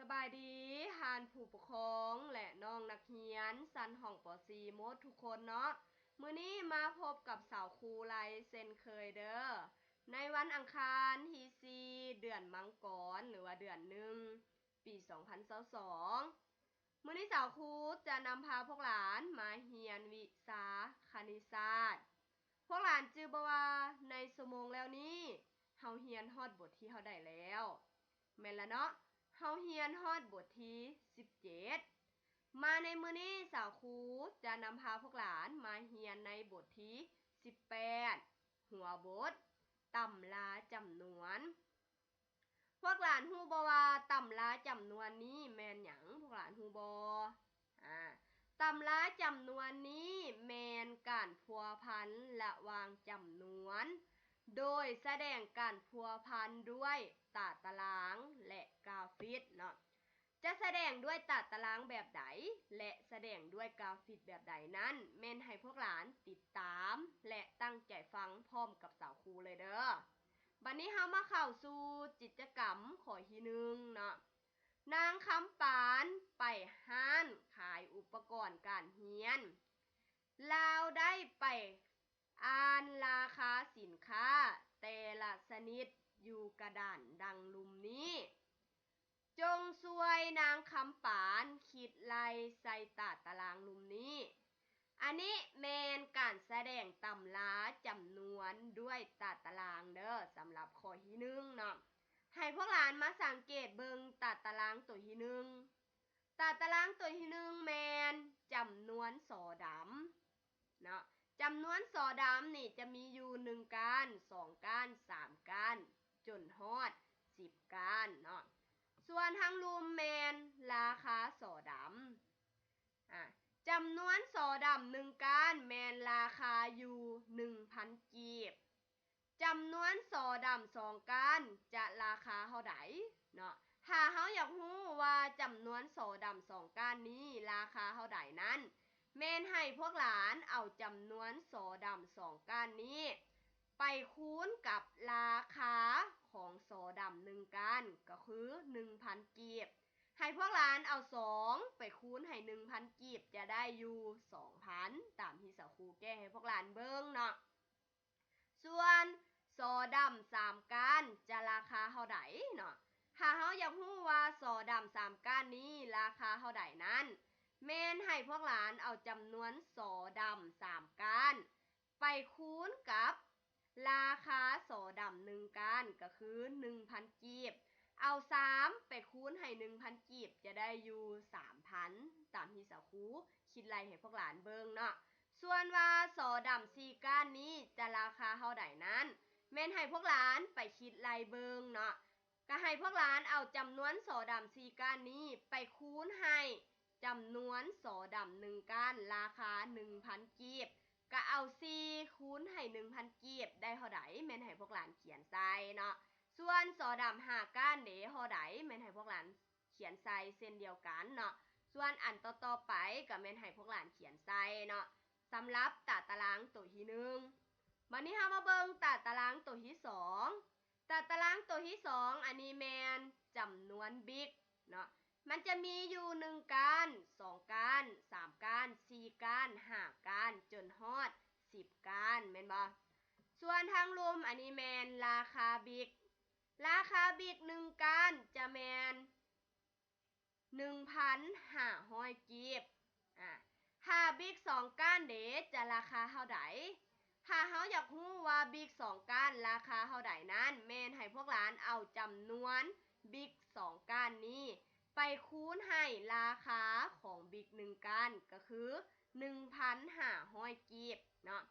ສະບາຍດີທ່ານຜູ້ປົກຄອງ ແລະ ນ້ອງນັກຮຽນຊັ້ນຫ້ອງ ປໍສີ່ ໝົດທຸກຄົນເນາະ. ມື້ນີ້ມາພົບກັບສາວຄູໄລເຊັ່ນເຄີຍເດີ. ໃນວັນອັງຄານທີສີ່ ເດືອນມັງກອນ ຫຼືວ່າເດືອນໜຶ່ງ ປີສອງພັນຊາວສອງ ມື້ນີ້ສາວຄູຈະນຳພາພວກຫຼານມາຮຽນວິຊາຄະນິດສາດ. ພວກຫຼານຈື່ບໍ່ວ່າໃນຊົ່ວໂມງແລ້ວນີ້ ເຮົາຮຽນຮອດບົດທີເທົ່າໃດແລ້ວ? ແມ່ນລະເນາະ, ເຮົາຮຽນຮອດບົດທີສິບເຈັດ. ມາໃນມື້ນີ້ສາວຄູຈະນຳພາພວກຫຼານມາຮຽນໃນບົດທີສິບແປດ ຫົວບົດ ຕຳລາຈຳນວນ. ພວກຫຼານຮູ້ບໍ່ວ່າຕຳລາຈຳນວນນີ້ແມ່ນຫຍັງ? ພວກຫຼານຮູ້ບໍ່? ອາ ຕຳລາຈຳນວນນີ້ແມ່ນການພົວພັນລະຫວ່າງຈຳນວນ ໂດຍສະແດງການພົວພັນດ້ວຍຕາຕະລາງ ແລະ ກາຟິດເນາະ. ຈະສະແດງດ້ວຍຕາຕະລາງແບບໃດ ແລະ ສະແດງດ້ວຍກາຟິດແບບໃດນັ້ນ ແມ່ນໃຫ້ພວກຫຼານຕິດຕາມ ແລະ ຕັ້ງໃຈຟັງພ້ອມກັບສາວຄູເລີຍເດີ. ບັດນີ້ເຮົາມາເຂົ້າສູ່ກິດຈະກຳຂໍ້ທີໜຶ່ງເນາະ. ນາງຄຳປານໄປຮ້ານຂາຍອຸປະກອນການຮຽນ. ລາວໄດ້ໄປອ່ານລາຄາສິນຄ້າແຕ່ລະຊະນິດຢູ່ກະດານດັ່ງລຸ່ມນີ້. ຈົ່ງຊ່ວຍນາງຄຳປານຄິດໄລ່ໃສ່ຕາຕະລາງລຸ່ມນີ້. ອັນນີ້ແມ່ນການສະແດງຕຳລາຈຳນວນດ້ວຍຕາຕະລາງເດີ ສຳລັບຂໍ້ທີໜຶ່ງເນາະ. ໃຫ້ພວກຫຼານມາສັງເກດເບິ່ງຕາຕະລາງໂຕທີໜຶ່ງ. ຕາຕະລາງໂຕທີໜຶ່ງແມ່ນຈຳນວນສໍດຳເນາະ. ຈຳນວນສໍດຳນີ້ຈະມີຢູ່ໜຶ່ງກ້ານ, ສອງກ້ານ, ສາມກ້ານ ຈົນຮອດສິບກ້ານເນາະ. ສ່ວນທາງລຸ່ມແມ່ນລາຄາສໍດຳ. ອາ ຈຳນວນສໍດຳໜຶ່ງກ້ານແມ່ນລາຄາຢູ່ໜຶ່ງພັນກີບ. ຈຳນວນສໍດຳສອງກ້ານຈະລາຄາເທົ່າໃດເນາະ? ຖ້າເຮົາຢາກຮູ້ວ່າຈຳນວນສໍດຳສອງກ້ານນີ້ລາຄາເທົ່າໃດນັ້ນ ແມ່ນໃຫ້ພວກຫຼານເອົາຈຳນວນສໍດຳສອງກ້ານນີ້ ໄປຄູນກັບລາຄາຂອງສໍດຳໜຶ່ງກ້ານ ກໍຄືໜຶ່ງພັນກີບ. ໃຫ້ພວກຫຼານເອົາສອງໄປຄູນໃຫ້ໜຶ່ງພັນກີບ ຈະໄດ້ຢູ່ສອງພັນ ຕາມທີ່ສາວຄູແກ້ໃຫ້ພວກຫຼານເບິ່ງເນາະ. ສ່ວນສໍດຳສາມກ້ານຈະລາຄາເທົ່າໃດເນາະ? ຖ້າເຮົາຢາກຮູ້ວ່າສໍດຳສາມກ້ານນີ້ລາຄາເທົ່າໃດນັ້ນ ແມ່ນໃຫ້ພວກຫຼານເອົາຈຳນວນສໍດຳສາມກ້ານ ໄປຄູນກັບລາຄາສໍດຳໜຶ່ງກ້ານ ກໍຄືໜຶ່ງພັນກີບ, ເອົາສາມໄປຄູນໃຫ້ໜຶ່ງພັນກີບ ຈະໄດ້ຢູ່ສາມພັນ ຕາມທີ່ສາວຄູຄິດໄລ່ໃຫ້ພວກຫຼານເບິ່ງເນາະ. ສ່ວນວ່າສໍດຳສີ່ກ້ານນີ້ຈະລາຄາເທົ່າໃດນັ້ນ ແມ່ນໃຫ້ພວກຫຼານໄປຄິດໄລ່ເບິ່ງເນາະ. ກໍໃຫ້ພວກຫຼານເອົາຈຳນວນສໍດຳສີ່ກ້ານນີ້ໄປຄູນໃຫ້ຈຳນວນສໍດຳໜຶ່ງກ້ານລາຄາໜຶ່ງພັນກີບ, ກໍເອົາສີ່ຄູນໃຫ້ໜຶ່ງພັນກີບໄດ້ເທົ່າໃດ ແມ່ນໃຫ້ພວກຫຼານຂຽນໃສ່ເນາະ. ສ່ວນສໍດຳຫ້າກ້ານເດ ເທົ່າໃດ ແມ່ນໃຫ້ພວກຫຼານຂຽນໃສ່ເຊັ່ນດຽວກັນເນາະ. ສ່ວນອັນຕໍ່ໆໄປກໍແມ່ນໃຫ້ພວກຫຼານຂຽນໃສ່ເນາະ ສຳລັບຕາຕະລາງໂຕທີໜຶ່ງ. ບັດນີ້ເຮົາມາເບິ່ງຕາຕະລາງໂຕທີສອງ. ຕາຕະລາງໂຕທີສອງ ອັນນີ້ແມ່ນຈຳນວນບິກເນາະ. ມັນຈະມີຢູ່ໜຶ່ງກ້ານ, ສອງກ້ານ, ສາມກ້ານ, ສີ່ກ້ານ, ຫ້າກ້ານ ຈົນຮອດສິບກ້ານ ແມ່ນບໍ່? ສ່ວນທາງລຸ່ມ ອັນນີ້ແມ່ນລາຄາບິກ. ລາຄາບິກໜຶ່ງກ້ານຈະແມ່ນ ໜຶ່ງພັນຫ້າຮ້ອຍກີບ. ອາ ຖ້າບິກສອງກ້ານເດ ຈະລາຄາເທົ່າໃດ? ຖ້າເຮົາຢາກຮູ້ວ່າບິກສອງກ້ານລາຄາເທົ່າໃດນັ້ນ ແມ່ນໃຫ້ພວກຫຼານເອົາຈຳນວນບິກສອງກ້ານນີ້ໄປຄູນໃຫ້ລາຄາຂອງບິກໜຶ່ງກ້ານ ກໍຄືໜຶ່ງພັນຫ້າຮ້ອຍກີບເນາະ.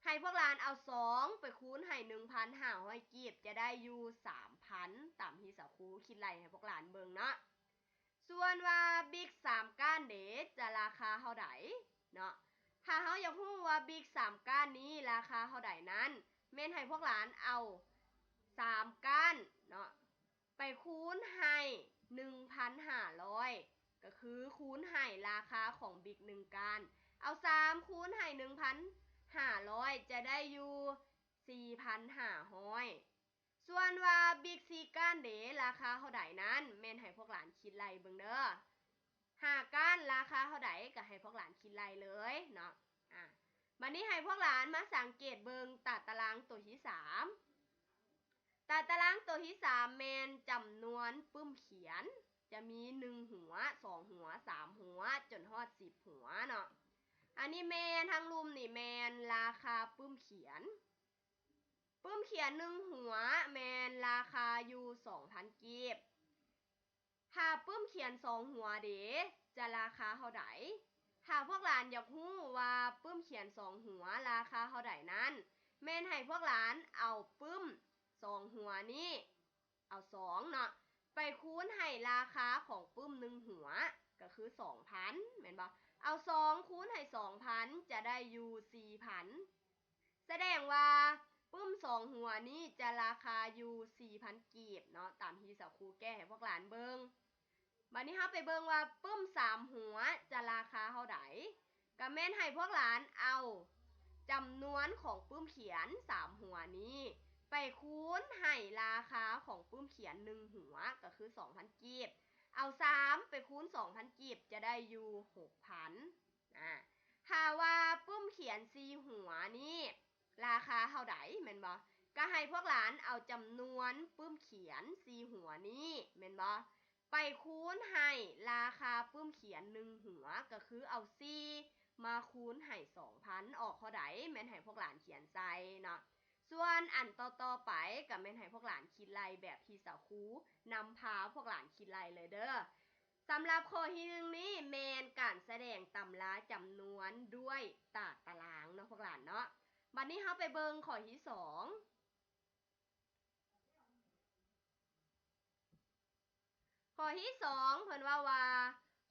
ໃຫ້ພວກຫຼານເອົາສອງໄປຄູນໃຫ້ໜຶ່ງພັນຫ້າຮ້ອຍກີບ ຈະໄດ້ຢູ່ສາມພັນ ຕາມທີ່ສາວຄູຄິດໄລ່ໃຫ້ພວກຫຼານເບິ່ງເນາະ. ສ່ວນວ່າບິກສາມກ້ານເດ ຈະລາຄາເທົ່າໃດເນາະ? ຖ້າເຮົາຢາກຮູ້ວ່າບິກສາມກ້ານນີ້ລາຄາເທົ່າໃດນັ້ນ ແມ່ນໃຫ້ພວກຫຼານເອົາສາມກ້ານເນາະ ໄປຄູນໃຫ້ໜຶ່ງພັນຫ້າຮ້ອຍ ກໍຄືຄູນໃຫ້ລາຄາຂອງບິກໜຶ່ງກ້ານ. ເອົາສາມຄູນໃຫ້ໜຶ່ງພັນຫ້າຮ້ອຍ ຈະໄດ້ຢູ່ສີ່ພັນຫ້າຮ້ອຍ. ສ່ວນວ່າບິກສີ່ກ້ານເດ ລາຄາເທົ່າໃດນັ້ນ ແມ່ນໃຫ້ພວກຫຼານຄິດໄລ່ເບິ່ງເດີ້. ຫ້າກ້ານລາຄາເທົ່າໃດ ກໍໃຫ້ພວກຫຼານຄິດໄລ່ເລີຍເນາະ. ອາ ບັດນີ້ໃຫ້ພວກຫຼານມາສັງເກດເບິ່ງຕາຕະລາງໂຕທີສາມ. ຕາຕະລາງໂຕທີສາມແມ່ນຈຳນວນປຶ້ມຂຽນ ຈະມີໜຶ່ງຫົວ, ສອງຫົວ, ສາມຫົວ ຈົນຮອດສິບຫົວເນາະ. ອັນນີ້ແມ່ນ ທາງລຸ່ມນີ້ແມ່ນລາຄາປຶ້ມຂຽນ. ປຶ້ມຂຽນໜຶ່ງຫົວແມ່ນລາຄາຢູ່ສອງພັນກີບ. ຖ້າປຶ້ມຂຽນສອງຫົວເດ ຈະລາຄາເທົ່າໃດ? ຖ້າພວກຫຼານຢາກຮູ້ວ່າປຶ້ມຂຽນສອງຫົວລາຄາເທົ່າໃດນັ້ນ ແມ່ນໃຫ້ພວກຫຼານເອົາປຶ້ມສອງຫົວນີ້ ເອົາສອງເນາະ ໄປຄູນໃຫ້ລາຄາຂອງປຶ້ມໜຶ່ງຫົວ ກໍຄືສອງພັນ ແມ່ນບໍ່? ເອົາສອງຄູນໃຫ້ສອງພັນ ຈະໄດ້ຢູ່ສີ່ພັນ. ສະແດງວ່າປຶ້ມສອງຫົວນີ້ຈະລາຄາຢູ່ສີ່ພັນກີບເນາະ ຕາມທີ່ສາວຄູແກ້ໃຫ້ພວກຫຼານເບິ່ງ. ບັດນີ້ເຮົາໄປເບິ່ງວ່າປຶ້ມສາມຫົວຈະລາຄາເທົ່າໃດ? ກໍແມ່ນໃຫ້ພວກຫຼານເອົາຈຳນວນຂອງປຶ້ມຂຽນສາມຫົວນີ້ ໄປຄູນໃຫ້ລາຄາຂອງປຶ້ມຂຽນໜຶ່ງຫົວ ກໍຄືສອງພັນກີບ. ເອົາສາມໄປຄູນສອງພັນກີບ ຈະໄດ້ຢູ່ຫົກພັນ. ອາ ຖ້າວ່າປຶ້ມຂຽນສີ່ຫົວນີ້ລາຄາເທົ່າໃດ ແມ່ນບໍ່? ກໍໃຫ້ພວກຫຼານເອົາຈຳນວນປຶ້ມຂຽນສີ່ຫົວນີ້ ແມ່ນບໍ່? ໄປຄູນໃຫ້ລາຄາປຶ້ມຂຽນໜຶ່ງຫົວ ກໍຄືເອົາສີ່ມາຄູນໃຫ້ສອງພັນ ອອກເທົ່າໃດ ແມ່ນໃຫ້ພວກຫຼານຂຽນໃສ່ເນາະ. ສ່ວນອັນຕໍ່ໆໄປ ກໍແມ່ນໃຫ້ພວກຫຼານຄິດໄລ່ແບບທີ່ສາວຄູນຳພາພວກຫຼານຄິດໄລ່ເລີຍເດີ້. ສຳລັບຂໍ້ທີໜຶ່ງນີ້ແມ່ນການສະແດງຕຳລາຈຳນວນດ້ວຍຕາຕະລາງເນາະພວກຫຼານເນາະ. ບັດນີ້ເຮົາໄປເບິ່ງຂໍ້ທີສອງ. ຂໍ້ທີສອງ ເພິ່ນເວົ້າວ່າ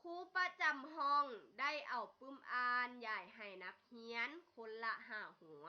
ຄູປະຈຳຫ້ອງໄດ້ເອົາປຶ້ມອ່ານຢາຍໃຫ້ນັກຮຽນຄົນລະຫ້າຫົວ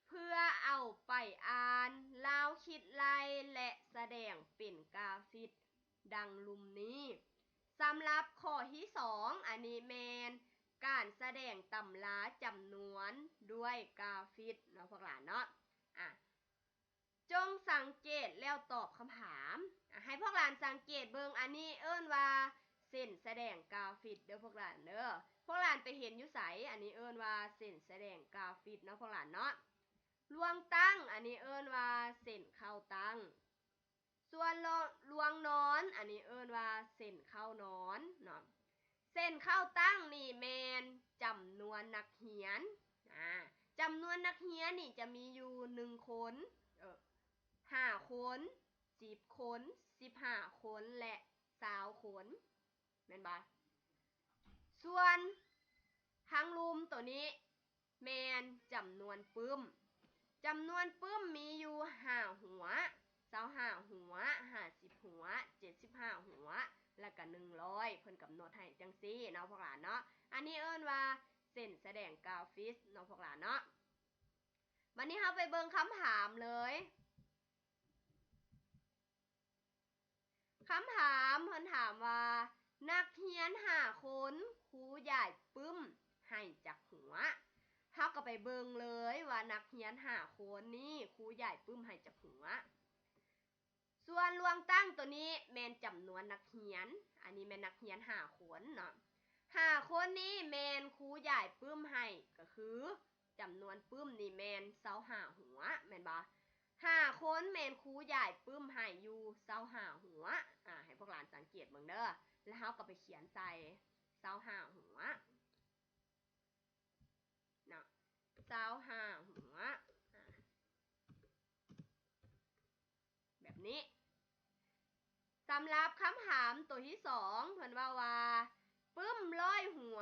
ເພື່ອເອົາໄປອ່ານລາວຄິດໄລ່ ແລະ ສະແດງເປັນກາຟິກ ດັ່ງລຸ່ມນີ້. ສຳລັບຂໍ້ທີສອງ ອັນນີ້ແມ່ນການສະແດງຕຳລາຈຳນວນດ້ວຍກາຟິກເນາະພວກຫຼານເນາະ. ອາ ຈົ່ງສັງເກດແລ້ວຕອບຄຳຖາມ. ອາ ໃຫ້ພວກຫຼານສັງເກດເບິ່ງ ອັນນີ້ເອີ້ນວ່າເສັ້ນສະແດງກາຟິກເດີ້ພວກຫຼານເດີ້. ພວກຫຼານໄປເຫັນຢູ່ໃສ? ອັນນີ້ເອີ້ນວ່າເສັ້ນສະແດງກາຟິກເນາະພວກຫຼານເນາະ. ລວງຕັ້ງ ອັນນີ້ເອີ້ນວ່າເສັ້ນເຄົ້າຕັ້ງ. ສ່ວນລວງນອນ ອັນນີ້ເອີ້ນວ່າເສັ້ນເຄົ້ານອນເນາະ. ເສັ້ນເຄົ້າຕັ້ງນີ້ແມ່ນຈຳນວນນັກຮຽນ. ອາ ຈຳນວນນັກຮຽນນີ້ຈະມີຢູ່ໜຶ່ງຄົນ, ເອີ ຫ້າຄົນ, ສິບຄົນ, ສິບຫ້າຄົນ ແລະ ຊາວຄົນ. ແມ່ນບໍ່? ສ່ວນທາງລຸ່ມໂຕນີ້ແມ່ນຈຳນວນປຶ້ມ. ຈຳນວນປຶ້ມມີຢູ່ຫ້າຫົວ, ຊາວຫ້າຫົວ, ຫ້າສິບຫົວ, ເຈັດສິບຫ້າຫົວ ແລ້ວກະໜຶ່ງຮ້ອຍ. ເພິ່ນກຳນົດໃຫ້ຈັ່ງຊີ້ເນາະພວກຫຼານເນາະ. ອັນນີ້ເອີ້ນວ່າເສັ້ນສະແດງກາຟິກເນາະພວກຫຼານເນາະ. ບັດນີ້ເຮົາໄປເບິ່ງຄຳຖາມເລີຍ. ຄຳຖາມເພິ່ນຖາມວ່າ ນັກຮຽນຫ້າຄົນ ຄູຢາຍປຶ້ມໃຫ້ຈັກຫົວ? ເຮົາກໍໄປເບິ່ງເລີຍວ່ານັກຮຽນຫ້າຄົນນີ້ ຄູຢາຍປຶ້ມໃຫ້ຈັກຫົວ? ສ່ວນລວງຕັ້ງໂຕນີ້ແມ່ນຈຳນວນນັກຮຽນ, ອັນນີ້ແມ່ນນັກຮຽນຫ້າຄົນເນາະ. ຫ້າຄົນນີ້ແມ່ນຄູຢາຍປຶ້ມໃຫ້ ກໍຄື ຈຳນວນປຶ້ມນີ້ແມ່ນຊາວຫ້າຫົວ ແມ່ນບໍ່? ຫ້າຄົນແມ່ນຄູຢາຍປຶ້ມໃຫ້ຢູ່ຊາວຫ້າຫົວ. ອາ ໃຫ້ພວກຫຼານສັງເກດເບິ່ງເດີ້ ແລ້ວເຮົາກໍໄປຂຽນໃສ່ຊາວຫ້າຫົວເນາະ, ຊາວຫ້າຫົວ ອາ ແບບນີ້. ສຳລັບຄຳຖາມໂຕທີສອງ ເພິ່ນເວົ້າວ່າ ປຶ້ມຮ້ອຍຫົວ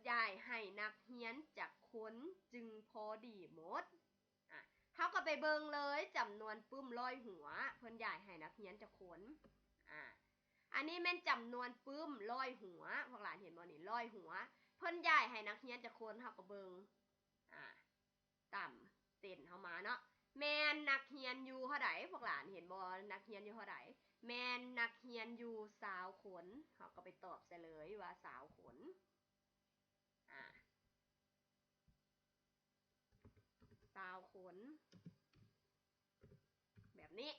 ຢາຍໃຫ້ນັກຮຽນຈັກຄົນຈຶ່ງພໍດີໝົດ? ອາ ເຮົາກໍໄປເບິ່ງເລີຍ ຈຳນວນປຶ້ມຮ້ອຍຫົວ ເພິ່ນຢາຍໃຫ້ນັກຮຽນຈັກຄົນ? ອາ ອັນນີ້ແມ່ນຈຳນວນປຶ້ມຮ້ອຍຫົວ ພວກຫຼານເຫັນບໍ່ນີ້ ຮ້ອຍຫົວ ເພິ່ນຢາຍໃຫ້ນັກຮຽນຈັກຄົນ? ເຮົາກໍເບິ່ງ ອາ ຕາມເສັ້ນເຮົາມາເນາະ ແມ່ນນັກຮຽນຢູ່ເທົ່າໃດ? ພວກຫຼານເຫັນບໍ່? ນັກຮຽນຢູ່ເທົ່າໃດ? ແມ່ນນັກຮຽນຢູ່ຊາວຄົນ. ເຮົາກໍໄປຕອບໃສ່ເລີຍວ່າຊາວຄົນ. ອາ ຊາວຄົນ ແບບນີ້.